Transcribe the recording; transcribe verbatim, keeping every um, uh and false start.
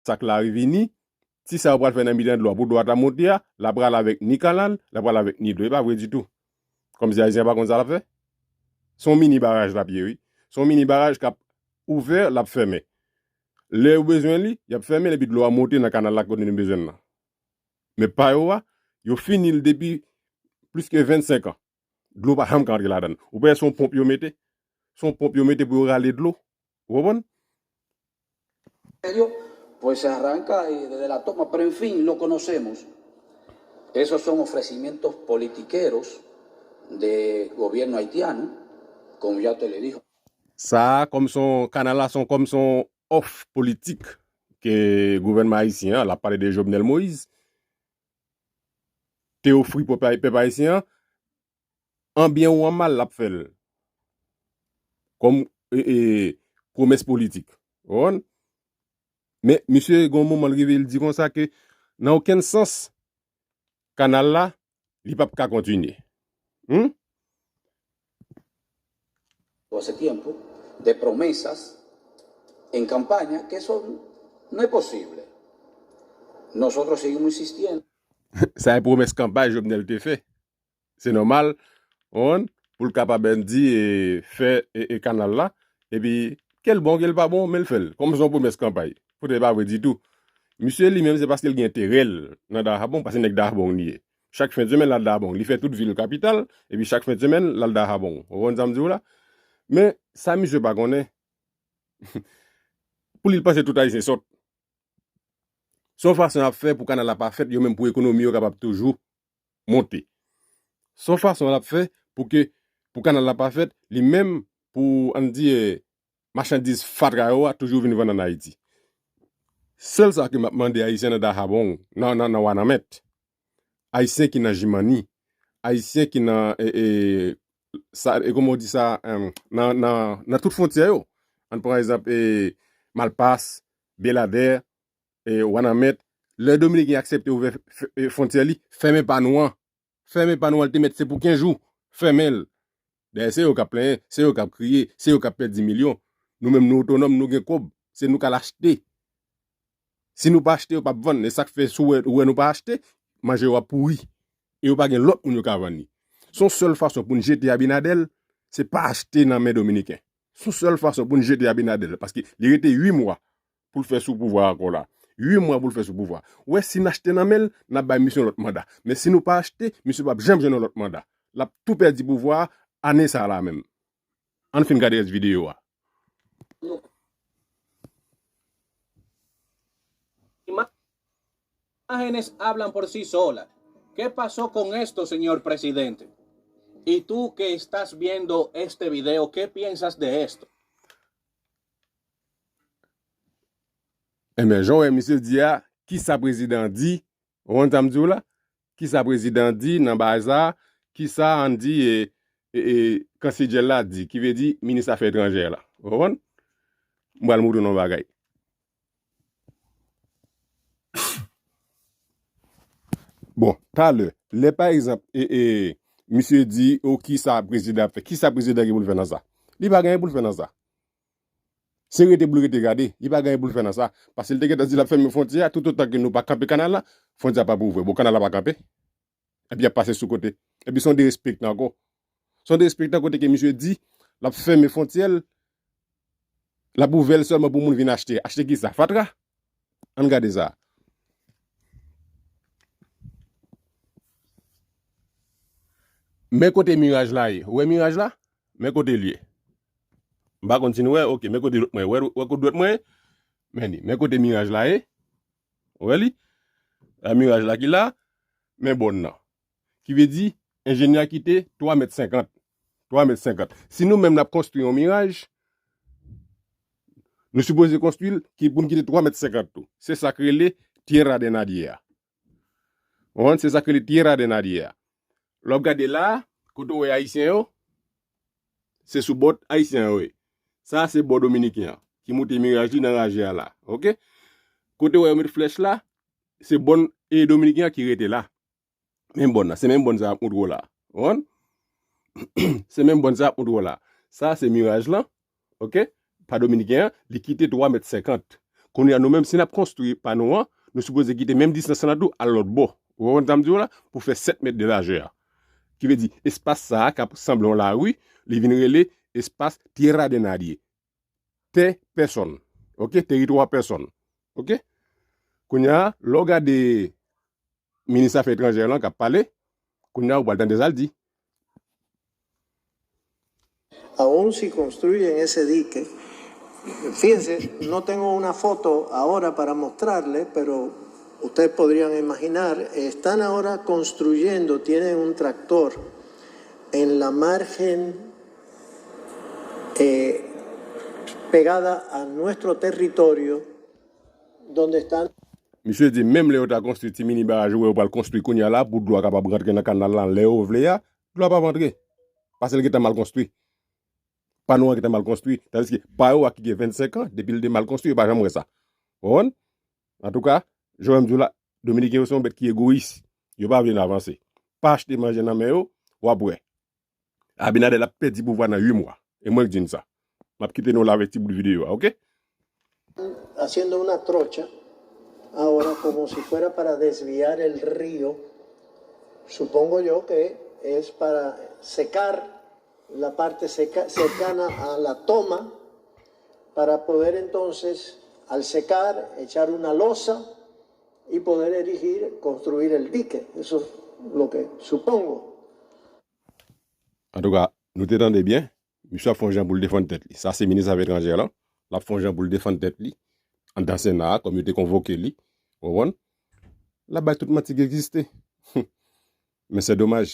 obstak la vini, ti sa yo pral fè nan mitan dlo a pou dlo a ta monte a, l ap rale avèk ni kanal, l ap rale avèk ni dlo. E pa vre ditou. Kòmsi Ayisyen pa konn sa l ap fè. Se yon mini baraj l ap ye, wi. Se yon mini baraj k ap ouvè, l ap fèmen. Lè yo bezwen li, y ap fèmen l epi dlo a monte nan kanal la kote nou bezwen l lan. Men pa yo a, yo fini l depi plis ke vennsenk an. Dlo pa janm ka antre ladan l. Ou pa wè se yon ponp yo mete? Se yon ponp yo mete pou yo rale dlo. Ou konprann? Pues se arranca y desde la toma, pero en fin, lo conocemos. Esos son ofrecimientos politiqueros de gobierno haitiano, como ya te le dijo. Sa a, kòm se yon kanal la, se yon, kòm se yon òf politik ke gouvènman ayisyen an, l ap pale de Jovenel Moïse, te ofri pèp, pèp ayisyen an, an byen ou an mal, l ap fè l. Kòm e, e, pwomès politik. Ou konprann? Men misye, gen yon moman, l rive, l di konsa ke nan okenn sans, kanal la, li p ap ka kontinye. Hmm? Todo ese tiempo de promesas en campaña que eso no es posible. Nosotros seguimos insistiendo. Sa e pwomès kanpay Jovenel te fè. Se nòmal, ou konprann, pou l kapab, ann di, e, fè e, e kanal la. Epi, ke l bon, ke l pa bon, men l fè l. Kòm se yon pwomès kanpay. Poutèt e pa vre ditou. Misye li menm, se paske l gen enterè l nan Dajabón, paske nèg Dajabón li ye. Chak fen de semèn, l al Dajabón. Li fè tout vil kapital, epi chak fen de semèn, l al Dajabón. Ou konprann sa m di w la? Men, sa misye pa konnen, pou li, l panse tout Ayisyen sòt. Se yon fason y ap fè pou kanal la pa fèt, yo menm pou ekonomi yo kapab toujou monte. Se yon fason l ap fè pou ke, pou kanal la pa fèt, li menm pou, ann di, e, machandiz fatra yo a toujou vin vann ann Ayiti. Sèl sa ke m ap mande Ayisyen nan Dajabón, nan, nan, nan Wanament, Ayisyen ki nan Jimani, Ayisyen ki nan, e, e, sa, e, kòman w di sa, em, nan, nan, nan tout fwontyè yo. Ann pran egzanp, e, Malpas, Beladè, e, Wanament. Lè Dominiken aksepte ouvè f-, f-, e, fwontyè li, fèmen pa nou an. Fèmen pa nou an, l te mèt se pou kenz jou. Fèmen l. Dayè, se yo k ap plenyen, se yo k ap kriye, se yo k ap pèdi milyon. Nou menm, nou otonòm, nou gen kòb. Se nou k al achte. Si nou pa achte, yo p ap vann. E sa k fè, si w wè, ou wè nou pa achte, manje yo ap pouri. E yo pa gen lòt moun yo ka vann li. Se yon sèl fason pou n jete Abinader, se pa achte nan men Dominiken. Se yon sèl fason pou n jete Abinader, paske li rete uit mwa pou l fè sou pouvwa a ankò la. Uit mwa pou l fè sou pouvwa. Ou wè, si n achte nan men l, n ap bay misye yon lòt manda. Men si nou pa achte, misye p ap janm jwenn yon lòt manda. L ap tou pèdi pouvwa a ane sa a la menm. Ann fin gade rès videyo a. Imágenes hablan por sí solas. ¿Qué pasó con esto, señor presidente? Y tú que estás viendo este video, ¿qué piensas de esto? Enben, jan w wè misye di a, kisa prezidan an di? Ou konprann sa m di w la? Kisa prezidan an di nan bagay sa a? Kisa, ann di, e, e, e, kansedyè la di, ki vle di minis afè etranjè la? Ou konprann? M pral montre w yon bagay. Bon, talè, lè pa egzanp, e, e, misye di, o, kisa prezidan ap fè? Kisa prezidan gen pou l fè nan sa? Li pa gen anyen pou l fè nan sa. Se rete pou l rete gade. Li pa gen anyen pou l fè nan sa. Paske l te gentan di l ap fèmen fwontyè a, toutotan ke nou pa kanpe kanal la, fwontyè a p ap ouvè. Bon, kanal la pa kanpe. Epi y ap pase sou kote. Epi se yon derespektan ankò. Se yon derespektan kote ke misye di, l ap fèmen fwontyè l, l ap ouvè l sèlman pou moun vin achte. Achte kisa? Fatra? Ann gade sa. Men kote miraj la ye. Ou wè miraj la? Men kote l ye. M pa konn si nou wè, oke, men kote dwèt mwen. Wè, wè kote dwèt mwen ye? Men li. Men kote miraj la ye. Ou wè li? La miraj la ki la, men bòn nan. Ki vle di, enjenyè a kite twa mèt senkant. Twa mèt senkant. Si nou menm n ap konstwi yon miraj, nou sipoze konstwi l ki pou n kite twa mèt senkant tou. Se sa k rele tierra de nadie a. Ou konprann? Se sa k rele tierra de nadie a. Lè w ap gade la a, kote w wè ayisyen yo, se sou bòt ayisyen yo ye. Sa a se bò dominiken an, ki moute miraj li nan raje a la. Oke? Kote w wè yo met flèch la, se bòn, e, dominiken an ki rete la. Menm bòn nan, se menm bòn sa a m ap montre w la. Ou konprann? Se menm bòn sa a m ap montre w la. Sa a se miraj lan, oke? Pa dominiken an, li kite twa mèt senkant. Kounye a, nou menm, si n ap konstwi pa nou an, nou sipoze kite menm distans lan tou al lòt bò. Ou konprann sa m di w la? Pou fè sèt mèt de lajè a. Ki vle di, espas sa a k ap sanble yon lari, li vin rele espas tierra de nadie. Tè pèsonn. Oke? Teritwa pèsonn. Oke? Kounye a, lè w gade minis afè etranjè lan k ap pale, kounye a, ou pral tande sa l di. Aún si construyen ese dique, fíjense, no tengo una foto ahora para mostrarle, pero ustedes podrían imaginar, están ahora construyendo, tienen un tractor en la margen eh, pegada a nuestro territorio, donde están Misye di, menm lè yo ta konstwi ti mini baraj ou wè yo pral konstwi kounye a la pou dlo a kapab rantre nan kanal la lè yo vle a, dlo a p ap rantre. Paske l gentan mal konstwi. Pa nou an gentan mal konstwi. Tandiske pa yo a ki gen vennsenk an, depi l te mal konstwi, yo pa janm wè sa. Ou konprann? Antouka, jan w wè m di w la, Dominiken yo se yon bèt ki egoyis. Yo pa vle n avanse. Pa achte manje nan men yo, w ap wè. Abinader ap pèdi pouvwa nan uit mwa. E mwen k di n sa. M ap kite nou la avèk ti bout videyo a, oke? Haciendo una trocha, ahora como si fuera para desviar el río, supongo yo que es para secar la parte seca, cercana a la toma, para poder entonces, al secar, echar una losa y poder erigir, construir el dique. Eso es lo que supongo. Antouka, nou te tande byen. Misye ap fè yon jan pou l defann tèt li. Sa se minis afè etranjè lan. L ap fè yon jan pou l defann tèt li anndan Sena a, kòm yo te konvoke li. Ou konprann? L ap bay tout manti ki egziste. Men se domaj.